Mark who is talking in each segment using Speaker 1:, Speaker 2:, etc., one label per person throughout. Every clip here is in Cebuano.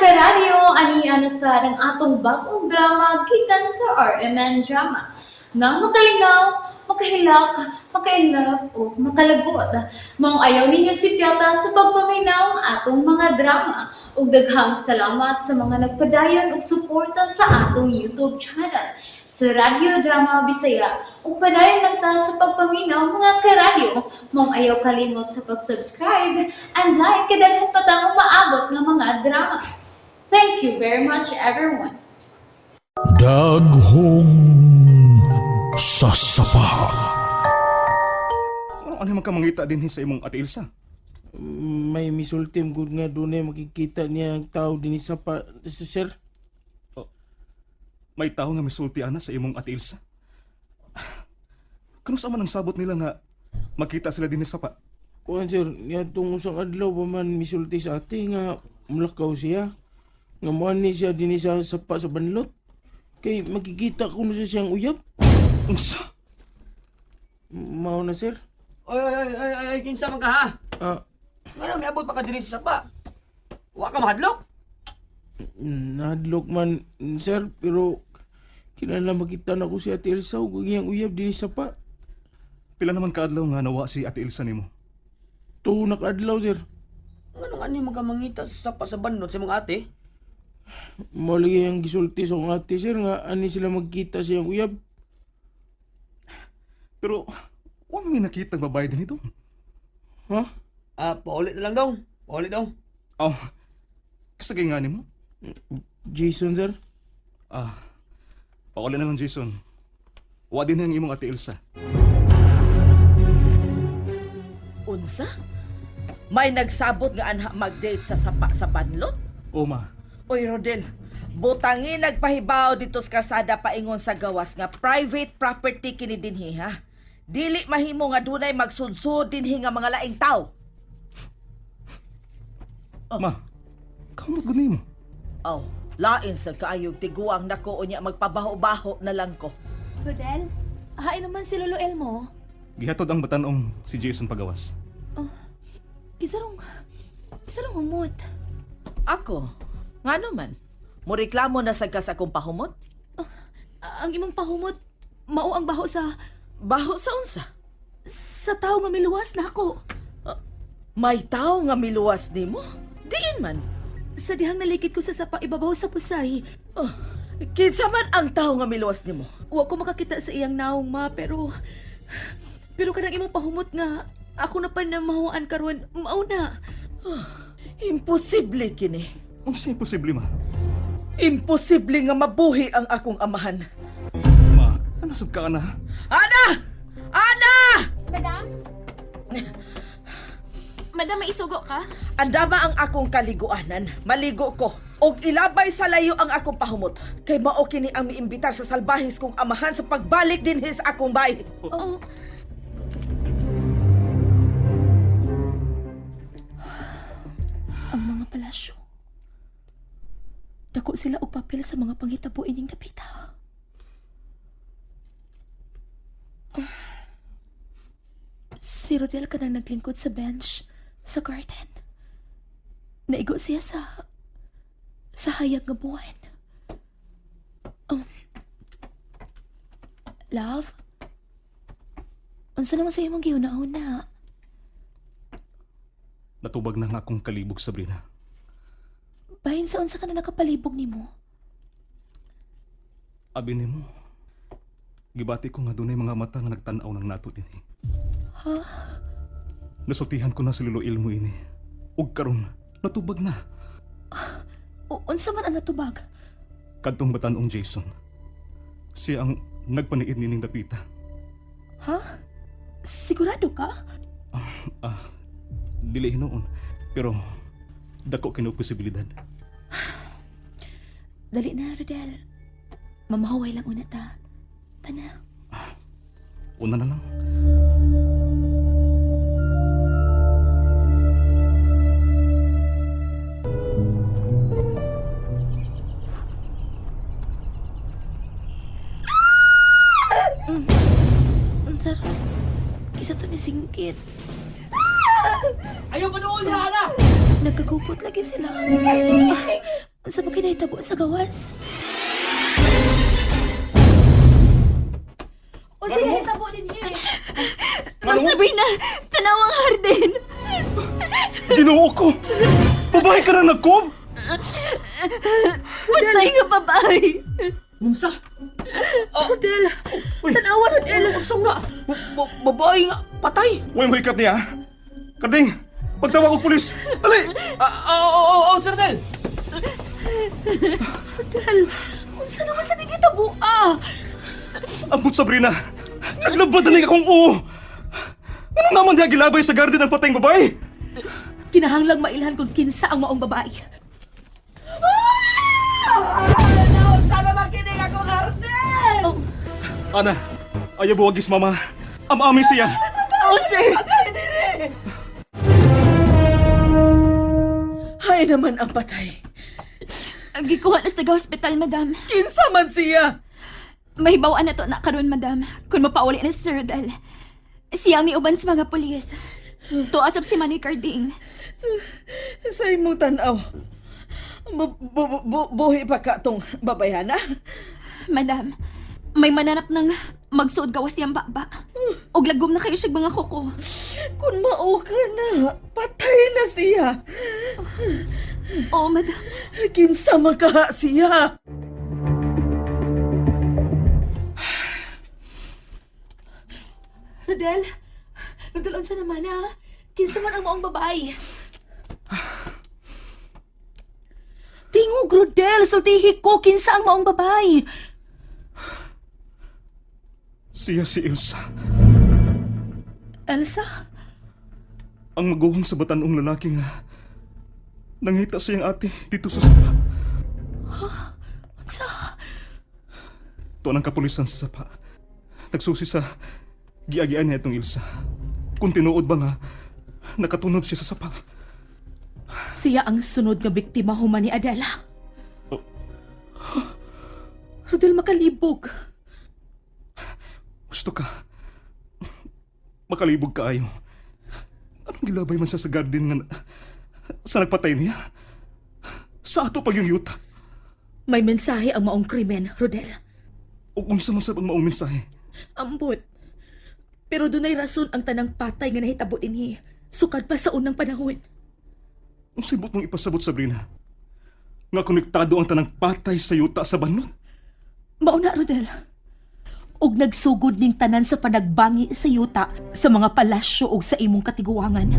Speaker 1: Karadyo, ani ana sa ang atong bagong drama gikan sa RMN Drama. Nga makalingaw, makahilak, makainlove o makalagot. Maong ayaw ninyo si Piata sa pagpaminaw ang atong mga drama. Ug daghang salamat sa mga nagpadayon ug suporta sa atong YouTube channel sa Radyo Drama Bisaya. Ug padayon lang ta sa pagpaminaw, mga karadyo. Maong ayaw kalimot sa pag-subscribe and like kay daghan pa tang umaabot nga mga drama. Thank you very much, everyone.
Speaker 2: Daghong sasapa.
Speaker 3: Ano man ka mangita din sa imong Ate Ilsa?
Speaker 4: May misultim gud nga dunay makikita niya ang tao dinhi sa pa, sir.
Speaker 3: May tao nga misulti ana sa imong Ate Ilsa. Kano sa man ang sabot nila nga makita sila dinhi sa pa?
Speaker 4: Kuan sir, niadtong usang adlaw pa man misulti sa ate nga mulakaw siya. Nga moani siya dinhi sa sapa sa banlot. Kay makikita kuno sa siyang uyab.
Speaker 3: Unsa?
Speaker 4: Mao na, sir.
Speaker 5: Oy, oy, oy, oy, oy, kinsa man ka ha?
Speaker 4: Ah,
Speaker 5: Ngano miabot pa ka diri sa sapa? Wa ka mahadlok?
Speaker 4: Nahadlok man, sir, pero kinahanglan makita na ko si Ate Elsa ug ang iyang uyab dinhi sa sapa.
Speaker 3: Pila naman kaadlaw nga nawa si Ate Ilsa nimo?
Speaker 4: Tuo na kaadlaw, sir.
Speaker 5: Ngano ani man ka mangita sa sapa sa banot sa imong ate?
Speaker 4: Mao lagi ang gisulti sa akong ate, sir, nga ani sila magkita sa iyang uyab.
Speaker 3: Pero wa man may nakita nga babae dinhi dong.
Speaker 4: Ha?
Speaker 5: Ah, paulit na lang dong. Paulit dong.
Speaker 3: Aw. Kasagay nga nimo?
Speaker 4: Jason, sir.
Speaker 3: Ah. Pauli na lang, Jason. Wa din ang imong Ate Ilsa.
Speaker 6: Unsa? May nagsabot nga anha mag-date sa sapa sa banlot?
Speaker 3: O ma,
Speaker 6: Oy Rodel, butangi nagpahibaw dito sa karsada paingon sa gawas nga private property kini dinhi ha. Dili mahimo nga dunay magsudsud dinhi nga mga laing tao.
Speaker 3: Ma. Kamot gud nimo.
Speaker 6: Oh, lain sa kaayog tiguang nako unya magpabaho-baho na lang ko.
Speaker 7: Rodel, hain naman si Lolo Elmo.
Speaker 3: Gihatod ang batanong si Jason pagawas.
Speaker 7: Kisarong, kisarong humot.
Speaker 6: Ako, ngano man? Moreklamo na sa gas akong pahumot?
Speaker 7: Ang imong pahumot, mao ang baho sa,
Speaker 6: Baho sa unsa?
Speaker 7: sa tao nga miluwas na ako.
Speaker 6: May tao nga miluwas nimo? Diin man.
Speaker 7: Sa dihang nalikid ko sa sapa ibabaw sa pusay,
Speaker 6: Oh, kinsa man ang tao nga miluwas nimo?
Speaker 7: wa ko makakita sa iyang naong ma, pero, pero kanang imong pahumot nga, ako na pa na mahuan karon, mao na.
Speaker 6: Imposible kini.
Speaker 3: Unsa imposible, ma?
Speaker 6: Imposible nga mabuhi ang akong amahan.
Speaker 3: Ma, ano sab ka na?
Speaker 6: Ana! Ana!
Speaker 8: Madam? Madam, may isugo ka?
Speaker 6: Andama ang akong kaliguanan. Maligo ko. Og ilabay sa layo ang akong pahumot. Kay mao kini ang miimbitar sa salbahis kong amahan sa pagbalik dinhi sa akong bay.
Speaker 8: Oo.
Speaker 7: Ang mga palasyo. Dako sila og papel sa mga panghitabo ining dapita. Oh. Si Rodel ka nang naglingkod sa bench sa garden. Naigo siya sa hayag nga buwan. Oh. Love? Unsa naman sa imong gihuna-huna?
Speaker 3: Natubag na nga akong kalibog, Sabrina.
Speaker 7: Bahin sa unsa ka na nakapalibog nimo?
Speaker 3: Abi nimo. Gibati ko nga dunay mga mata nga nagtan-aw ng nato dinhi.
Speaker 7: Ha?
Speaker 3: Nasultihan ko na si Lolo Ilmo ini. Ug karon natubag na
Speaker 7: Unsa man ang natubag?
Speaker 3: kadtong batanong Jason. Siya ang nagpaniid nining dapita.
Speaker 7: Ha? Sigurado ka?
Speaker 3: Ah, dili hinuon. Pero dako kini og posibilidad.
Speaker 7: Dali na, Rodel. Mamahuway lang una ta. Tana.
Speaker 3: Una na lang.
Speaker 7: Sir, kisa to ni Singkit.
Speaker 5: Ayaw pa doon ha, ana!
Speaker 7: Nagkagupot lagi sila. Ah, Unsa ba kinahitabo sa gawas? Unsa nahitabo dinhi?
Speaker 8: Ma'am Sabrina, tanawang hardin.
Speaker 3: Ginoo ko! Babae ka na nagkob?
Speaker 8: Patay nga babae.
Speaker 5: Unsa?
Speaker 7: Rodel! Tanawa, Rodel!
Speaker 5: Unsa nga? Babae nga patay.
Speaker 3: Huwag mo ikat niya. Karding, pagtawag og pulis. Dali!
Speaker 5: Ah, oh, Sir Del.
Speaker 7: Rodel! Unsa naman sa nahitabo ah?
Speaker 3: Ambot Sabrina. Naglabad na akong oo. Ano naman diya gilabay sa garden ang patayng babae?
Speaker 7: Kinahanglang mailhan kung kinsa ang maong babae.
Speaker 6: Ah! Unsa naman kini akong hardin?
Speaker 7: Oh,
Speaker 3: Ana, ayaw buwagis mama. Amami siya.
Speaker 8: Oh, sir.
Speaker 6: Hay naman ang patay.
Speaker 8: Gikuha na sa taga-hospital, madam.
Speaker 6: Kinsa man siya?
Speaker 8: May bawaan na to na karon, madam. Kung mapauli na si Sir Rodel. Siya ang miuban sa mga pulis. Tuasap si Manny Carding.
Speaker 6: Sa imong tanaw. Buhi pa ka tong babayhana?
Speaker 8: Madam, may mananap ng magsuod gawas siyang baba. Og lagom na kayo siyang mga kuko.
Speaker 6: Kung mao ka na, patay na siya.
Speaker 8: Oo, madam.
Speaker 6: Kinsa man ka siya?
Speaker 7: Rodel! Rodel, unsa naman ah? Kinsa man ang maong babae? Tingog, Rodel! Sultihi ko! Kinsa ang maong babae?
Speaker 3: Siya si Elsa.
Speaker 7: Elsa?
Speaker 3: Ang maguwang sa batanong lalaki nga nangita siyang ate dito sa sapa.
Speaker 7: Unsa?
Speaker 3: Tuan ang kapulisan sa sapa. Nagsusi sa giagian niya itong Ilsa. Kung tinuod ba nga, nakatunob siya sa sapa.
Speaker 7: Siya ang sunod nga biktima human ni Adela.
Speaker 3: Oh.
Speaker 7: Rodel, makalibog.
Speaker 3: Gusto ka. Makalibog ka ayo. Anong gilabay man siya sa garden nga sa nagpatay niya? Sa ato pag yung yuta.
Speaker 7: May mensahe ang maong krimen, Rodel.
Speaker 3: O kung sa man sa maong mensahe.
Speaker 7: Ambot. Pero dunay rason ang tanang patay nga nahitabo dinhi. Sukad pa sa unang panahon.
Speaker 3: Ang sibot mong ipasabot, Sabrina. Nga konektado ang tanang patay sa yuta sa banot.
Speaker 7: Mauna, Rodel. Og nagsugod ning tanan sa panagbangi sa yuta sa mga palasyo og sa imong katiguangan.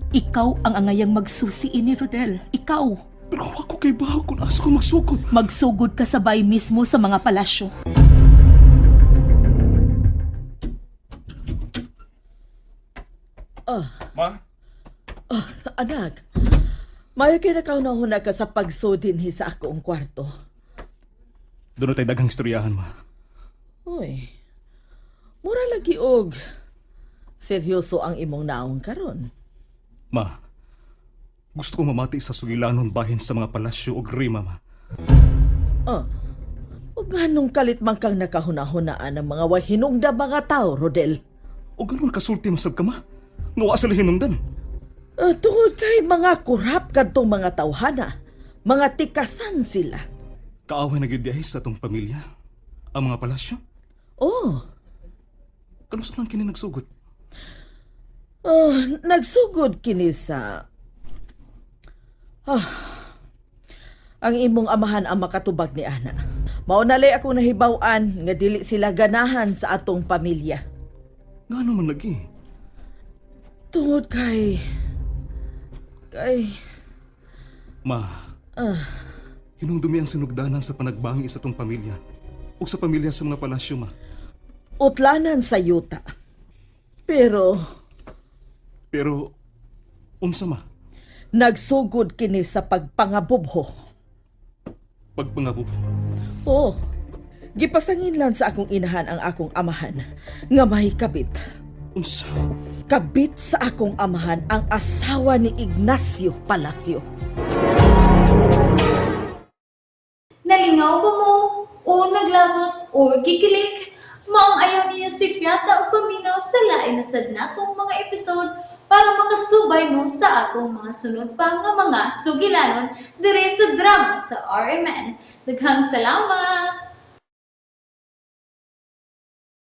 Speaker 7: Ikaw ang angayang magsusi ini, Rodel. Ikaw.
Speaker 3: Pero ako kay baho kung asa ko magsugod.
Speaker 7: Magsugod ka sabay mismo sa mga palasyo.
Speaker 3: Ma?
Speaker 6: Anak, mayo kay nakaunahuna ka sa pagsudin hi sa akong kwarto.
Speaker 3: Doon na tayo daghang istoryahan, ma.
Speaker 6: Uy, mura lagi og seryoso ang imong naong karon.
Speaker 3: Ma, gusto ko mamati sa sugilanon bahin sa mga palasyo o grima, ma.
Speaker 6: Ah, ug nganong kalit man kang nakahuna-hunaan ang mga wahinungda mga tao, Rodel?
Speaker 3: O ganun kasulti masab ka, ma. Nga wa sila hinungdan.
Speaker 6: Ah, tungod kay mga kurap kadtong mga tawhana, mga tikasan sila.
Speaker 3: Kaaway na gyud diay sa atong pamilya. Ang mga palasyo.
Speaker 6: Oh,
Speaker 3: Kanus lang kini nagsugod.
Speaker 6: oh, nagsugod kini sa ang imong amahan ang makatubag ni ana. Mao na lay akong nahibaw-an nga dili sila ganahan sa atong pamilya.
Speaker 3: Ngano man lagi.
Speaker 6: Tungod kay
Speaker 3: Ma, hinumdumi ang sinugdanan sa panagbangi sa atong pamilya o sa pamilya sa mga palasyo, ma.
Speaker 6: Utlanan sa yuta. Pero
Speaker 3: Pero, unsa ma,
Speaker 6: nagsugod kini sa pagpangabubho.
Speaker 3: pagpangabubo.
Speaker 6: Oo. Gipasangin lang sa akong inahan ang akong amahan nga may kabit.
Speaker 3: Unsa?
Speaker 6: Kabit sa akong amahan ang asawa ni Ignacio Palacio.
Speaker 1: Nalingaw ba mo? O naglagot o gikilig? Maong ayaw niyo si Piata o paminaw sa lain na sad natong mga episode. para makasubay mo sa atong mga sunod pa nga mga sugilanon dire sa drama sa RMN. Daghang salamat!